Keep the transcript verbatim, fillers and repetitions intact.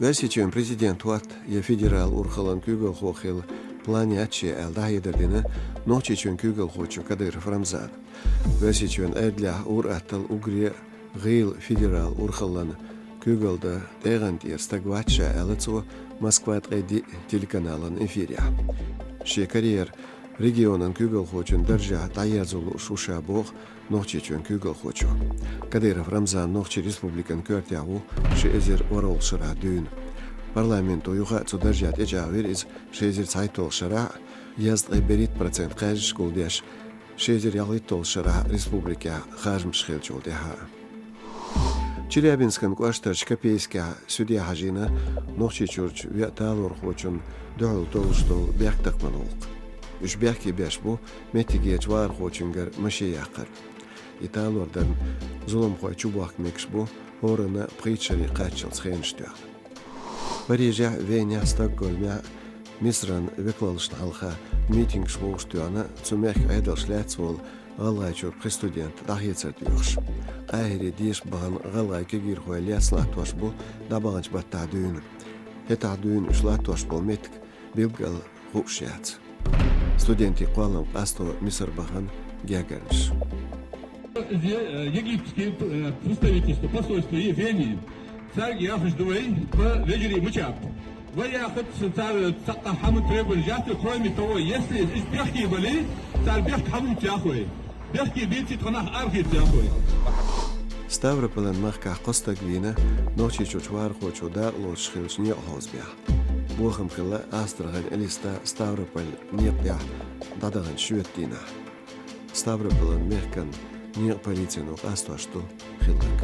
Оьрсийчоьнан президент хӀотта я федерал урхаллан куьйгалхо хила план яц шен аьлла дӀахьедар дина Нохчийчоьнан куьйгалхочо Кадыров Рамзана. Оьрсийчоьнан Ӏедалехь ур-аттал уггаре а гӀийла федерал урхаллан куьйгалла дан тӀегӀан тӀера стаг вац ша, аьлла цо Москва ткъе диъ телеканалан эфирехь. Шен карьера регионан куьйгалхочун даржехь дӀаерзо лууш ву ша, боху Нохчийчоьнан куьйгалхочо. Кадыров Рамзан Нохчийн Республикан коьртехь ву ши эзар ворхӀалгӀачу шарахь дуьйна. Парламенто юха а цу даржехь тӀечӀагӀвира иза ши эзар цхьайтталгӀачу шарахь, язткъе берхӀитта процент кхаьжнаш гулдеш, ши эзар ялхитталгӀачу шарахь республикехь харжамаш хиллачул тӀаьхьа. Челябинскан кӀоштарчу Копейскехь суьде хьажийна Нохчийчуьрчу веа талорхочунна дуьхьал толлуш долу бехктакхаман гӀуллакх. Уьш бехке беш бу меттигерчу вахархочуьнгара машен яккхар. И талор дарна зуламхой чубохка мегаш бу хӀоранна пхийтта шаре кхаччалц хенаш тоьхна. Парижехь, Венехь, Стокгольмехь, Мисаран векалаллашна хьалха митингаш вовшахтоьхна цу мехкан Ӏедалша лаьцна волу ГӀалгӀайчуьра пхи студент дӀахецар доьхуш. Къахьире деша бахана гӀалгӀай кегийрхой лаьцна латтош бу дӀабаханчу баттахь дуьйна. ХӀетахь дуьйна уьш латтош болу меттиг билггал хууш яц. Студентийн кхоллам къасто Мисар бахана гергарнаш. Иза, э, египетский, э, представительство, посольство и Вене. Цаьрга яхаш ду вай, тхан вежарий мичаб. Вай яхац цара цхьаккха хӀума требовать яц, кроме того, если иза бехке бали, цара бехк хьан муьлуш яхой. Бехке бийци тхо нах арахийца яхой. Ставрополан махкахь кхо стаг вийна Нохчийчуьрчу вахархочо дакъалоцуш хиллачу некъан хьовзамехь. Бохам хилла Астрахань, Элиста, Ставрополь некъа тӀехь дӀадаханчу шоьтан дийнахь. Ставрополан мехкан некъан полицино къастош ду хилларг.